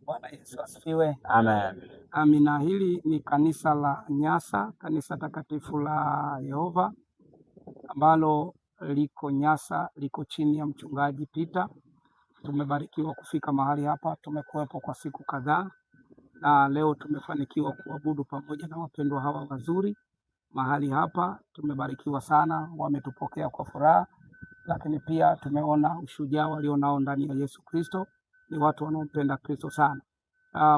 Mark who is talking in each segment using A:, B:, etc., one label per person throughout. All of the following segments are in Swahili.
A: Bwana Yesu asifiwe.
B: Amen.
A: Amina. Hili ni kanisa la Nyasa, kanisa takatifu la Yehova ambalo liko Nyasa, liko chini ya mchungaji Peter. Tumebarikiwa kufika mahali hapa, tumekuwepo kwa siku kadhaa na leo tumefanikiwa kuabudu pamoja na wapendwa hawa wazuri mahali hapa. Tumebarikiwa sana, wametupokea kwa furaha, lakini pia tumeona ushujaa walionao ndani ya Yesu Kristo. Ni watu wanaompenda Kristo sana.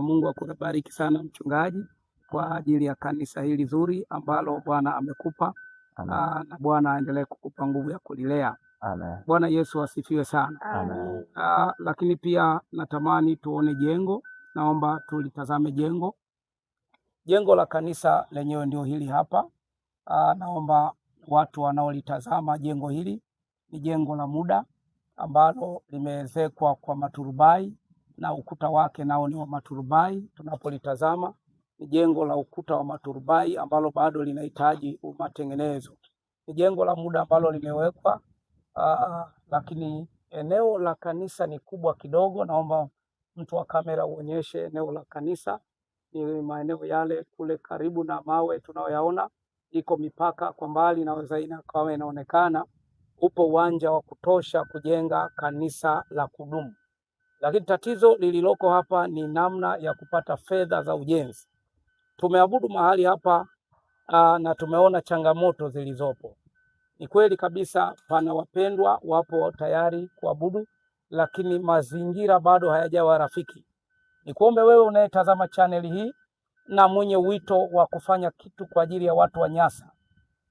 A: Mungu akubariki sana mchungaji kwa ajili ya kanisa hili zuri ambalo Bwana amekupa.
B: Amen.
A: Na Bwana aendelee kukupa nguvu ya kulilea.
B: Amen.
A: Bwana Yesu asifiwe sana.
B: Amen.
A: Lakini pia natamani tuone jengo, naomba tulitazame jengo. Jengo la kanisa lenyewe ndio hili hapa. Naomba watu wanaolitazama jengo hili, ni jengo la muda ambalo limeezekwa kwa maturubai na ukuta wake nao ni wa maturubai. Tunapolitazama ni jengo la ukuta wa maturubai ambalo bado linahitaji matengenezo. Ni jengo la muda ambalo limewekwa, lakini eneo la kanisa ni kubwa kidogo. Naomba mtu wa kamera uonyeshe eneo la kanisa, ni maeneo yale kule karibu na mawe tunayoyaona, iko mipaka kwa mbali inaweza ikawa inaonekana. Upo uwanja wa kutosha kujenga kanisa la kudumu, lakini tatizo lililoko hapa ni namna ya kupata fedha za ujenzi. Tumeabudu mahali hapa na tumeona changamoto zilizopo. Ni kweli kabisa, pana wapendwa wapo tayari kuabudu, lakini mazingira bado hayajawa rafiki. Nikuombe wewe unayetazama chaneli hii na mwenye wito wa kufanya kitu kwa ajili ya watu wa Nyasa,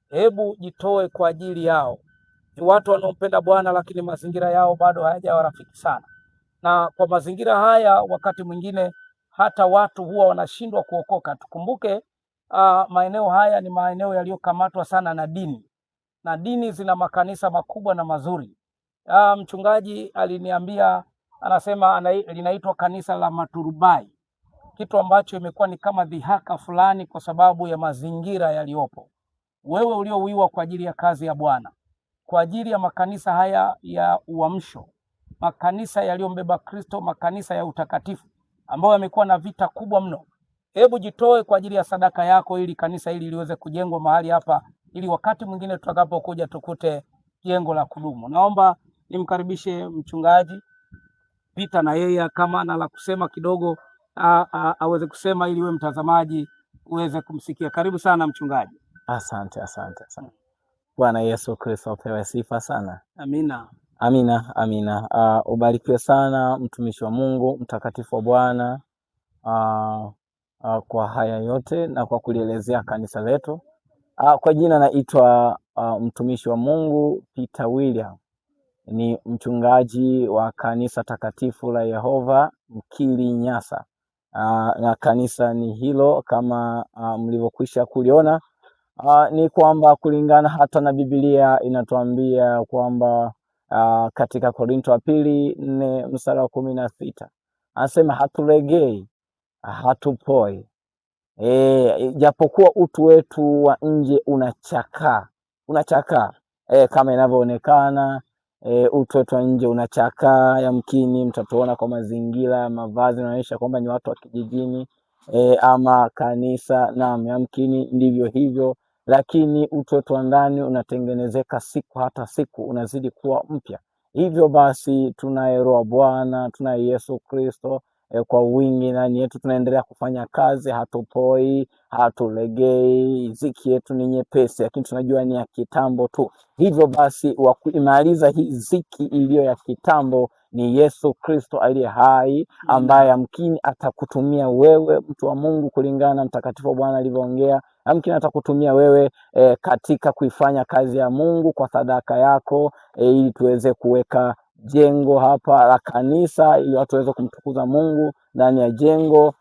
A: hebu jitoe kwa ajili yao. Ni watu wanaompenda Bwana, lakini mazingira yao bado hayajawa rafiki sana, na kwa mazingira haya wakati mwingine hata watu huwa wanashindwa kuokoka. Tukumbuke maeneo haya ni maeneo yaliyokamatwa sana na dini, na dini zina makanisa makubwa na mazuri. Mchungaji aliniambia, anasema linaitwa kanisa la maturubai, kitu ambacho imekuwa ni kama dhihaka fulani kwa sababu ya mazingira yaliyopo. Wewe uliowiwa kwa ajili ya kazi ya Bwana, kwa ajili ya makanisa haya ya uamsho, makanisa yaliyombeba Kristo, makanisa ya utakatifu ambayo yamekuwa na vita kubwa mno, hebu jitoe kwa ajili ya sadaka yako ili kanisa hili liweze kujengwa mahali hapa, ili wakati mwingine tutakapokuja tukute jengo la kudumu. Naomba nimkaribishe mchungaji Peter na yeye kama ana la kusema kidogo aweze kusema ili we mtazamaji uweze kumsikia. Karibu sana mchungaji.
B: Asante, asante, asante. Bwana Yesu Kristo apewe sifa sana.
A: Amina.
B: Amina, amina. Ubarikiwe sana mtumishi wa Mungu mtakatifu wa Bwana kwa haya yote na kwa kulielezea kanisa letu. Kwa jina naitwa mtumishi wa Mungu Peter William, ni mchungaji wa kanisa takatifu la Yehova Mkili Nyasa. Na kanisa ni hilo kama mlivyokwisha kuliona. Ni kwamba kulingana hata na Biblia inatuambia kwamba katika Korinto wa pili 4 mstari wa 16 anasema hatulegei, hatupoi. Japokuwa utu wetu wa nje unachakaa, unachakaa kama inavyoonekana. Utu wetu wa nje unachakaa, yamkini mtatuona kwa mazingira, mavazi yanaonyesha kwamba ni watu wa kijijini ama kanisa, naam, yamkini ndivyo hivyo, lakini utu wetu wa ndani unatengenezeka siku hata siku, unazidi kuwa mpya. Hivyo basi tunaye Roho Bwana, tunaye Yesu Kristo kwa wingi ndani yetu, tunaendelea kufanya kazi, hatupoi, hatulegei, ziki yetu ni nyepesi, lakini tunajua ni ya kitambo tu. Hivyo basi wa kuimaliza hii ziki iliyo ya kitambo ni Yesu Kristo aliye hai, ambaye yamkini atakutumia wewe mtu wa Mungu kulingana na mtakatifu wa Bwana alivyoongea. Yamkini atakutumia wewe katika kuifanya kazi ya Mungu kwa sadaka yako ili tuweze kuweka jengo hapa la kanisa ili watu waweze kumtukuza Mungu ndani ya jengo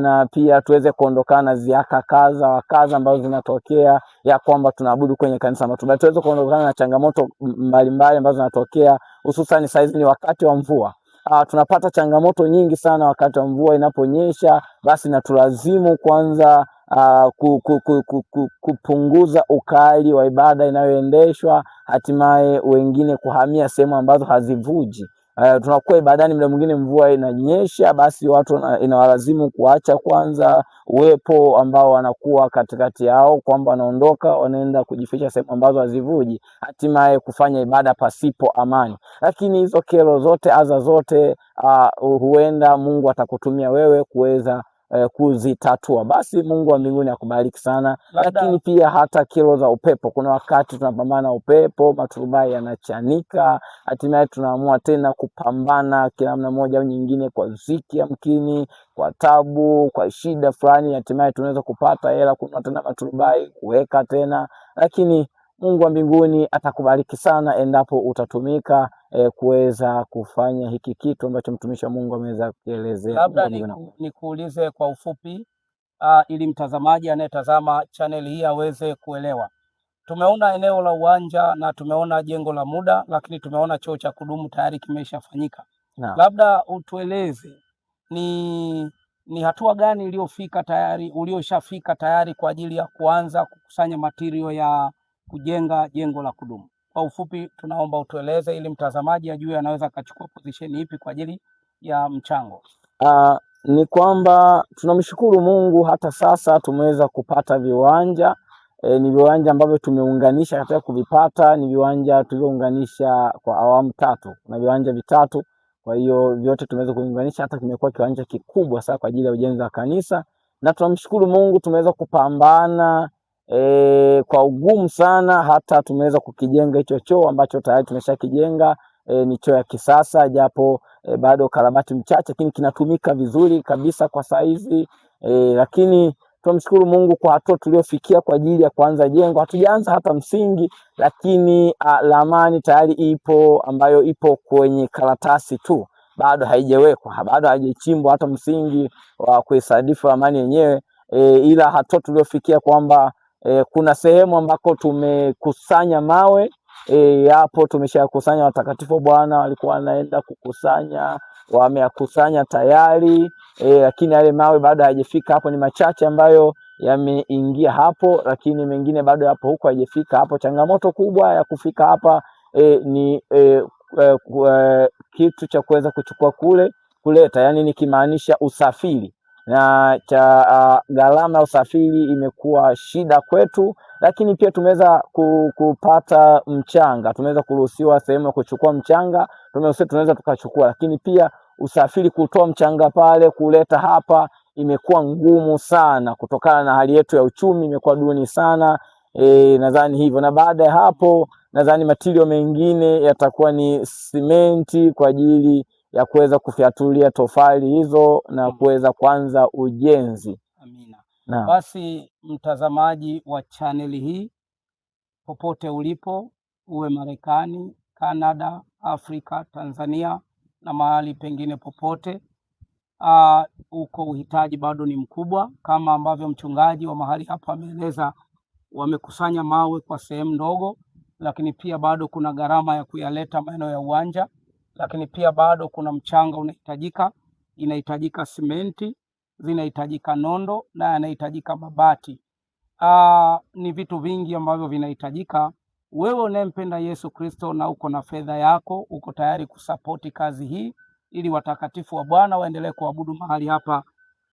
B: na pia tuweze kuondokana na ziaka kaza wa kaza ambazo zinatokea ya kwamba tunaabudu kwenye kanisa maturubai, tuweze kuondokana na changamoto mbalimbali ambazo zinatokea, hususan saizi ni wakati wa mvua. Tunapata changamoto nyingi sana wakati wa mvua inaponyesha, basi natulazimu kwanza kupunguza ukali wa ibada inayoendeshwa, hatimaye wengine kuhamia sehemu ambazo hazivuji. Tunakuwa ibadani, muda mwingine mvua inanyesha, basi watu inawalazimu kuacha kwanza uwepo ambao wanakuwa katikati yao, kwamba wanaondoka wanaenda kujificha sehemu ambazo hazivuji, hatimaye kufanya ibada pasipo amani. Lakini hizo kero zote, adha zote, huenda Mungu atakutumia wewe kuweza kuzitatua. Basi Mungu wa mbinguni akubariki sana. Lakini pia hata kero za upepo, kuna wakati tunapambana upepo, maturubai yanachanika, hatimaye tunaamua tena kupambana kila namna moja au nyingine, kwa ziki yamkini, kwa tabu, kwa shida fulani, hatimaye tunaweza kupata hela kununua tena maturubai kuweka tena. Lakini Mungu wa mbinguni atakubariki sana endapo utatumika kuweza kufanya hiki kitu ambacho mtumishi wa Mungu ameweza kuelezea.
A: Labda nikuulize kwa ufupi ili mtazamaji anayetazama chaneli hii aweze kuelewa. Tumeona eneo la uwanja na tumeona jengo la muda, lakini tumeona choo cha kudumu tayari kimeshafanyika. Labda utueleze ni hatua gani iliyofika tayari ulioshafika tayari kwa ajili ya kuanza kukusanya matirio ya kujenga jengo la kudumu. Kwa ufupi, tunaomba utueleze ili mtazamaji ajue anaweza akachukua position ipi kwa ajili ya mchango.
B: Ni kwamba tunamshukuru Mungu hata sasa tumeweza kupata viwanja. Ni viwanja ambavyo tumeunganisha katika kuvipata, ni viwanja tulivyounganisha kwa awamu tatu na viwanja vitatu. Kwa hiyo vyote tumeweza kuunganisha, hata kimekuwa kiwanja kikubwa sana kwa ajili ya ujenzi wa kanisa, na tunamshukuru Mungu tumeweza kupambana kwa ugumu sana, hata tumeweza kukijenga hicho choo ambacho tayari tumeshakijenga. Ni choo ya kisasa japo bado karabati mchache, lakini kinatumika vizuri kabisa kwa saizi. Lakini tunamshukuru Mungu kwa hatua tuliofikia kwa ajili ya kuanza jengo. Hatujaanza hata msingi, lakini ramani tayari ipo ambayo ipo kwenye karatasi tu, bado haijawekwa, bado haijachimbwa hata msingi wa kuisadifu ramani yenyewe. Ila hatua tuliofikia kwamba kuna sehemu ambako tumekusanya mawe hapo tumeshakusanya. Watakatifu Bwana walikuwa wanaenda kukusanya, wameyakusanya tayari lakini yale mawe bado hayajafika hapo, ni machache ambayo yameingia hapo, lakini mengine bado yapo huko, hayajafika hapo. Changamoto kubwa ya kufika hapa ni kitu cha kuweza kuchukua kule kuleta, yani nikimaanisha usafiri na cha gharama ya usafiri imekuwa shida kwetu, lakini pia tumeweza kupata mchanga, tumeweza kuruhusiwa sehemu ya kuchukua mchanga, tunaweza tukachukua, lakini pia usafiri kutoa mchanga pale kuleta hapa imekuwa ngumu sana, kutokana na hali yetu ya uchumi imekuwa duni sana. Nadhani hivyo, na baada ya hapo nadhani matirio mengine yatakuwa ni simenti kwa ajili ya kuweza kufyatulia tofali hizo na kuweza kuanza ujenzi.
A: Amina. Na basi mtazamaji wa chaneli hii popote ulipo, uwe Marekani, Kanada, Afrika, Tanzania na mahali pengine popote, uko uhitaji bado ni mkubwa, kama ambavyo mchungaji wa mahali hapa ameeleza, wamekusanya mawe kwa sehemu ndogo, lakini pia bado kuna gharama ya kuyaleta maeneo ya uwanja, lakini pia bado kuna mchanga unahitajika, inahitajika simenti, zinahitajika nondo na yanahitajika mabati. Ni vitu vingi ambavyo vinahitajika. Wewe unayempenda Yesu Kristo na uko na fedha yako, uko tayari kusapoti kazi hii ili watakatifu wa Bwana waendelee kuabudu mahali hapa,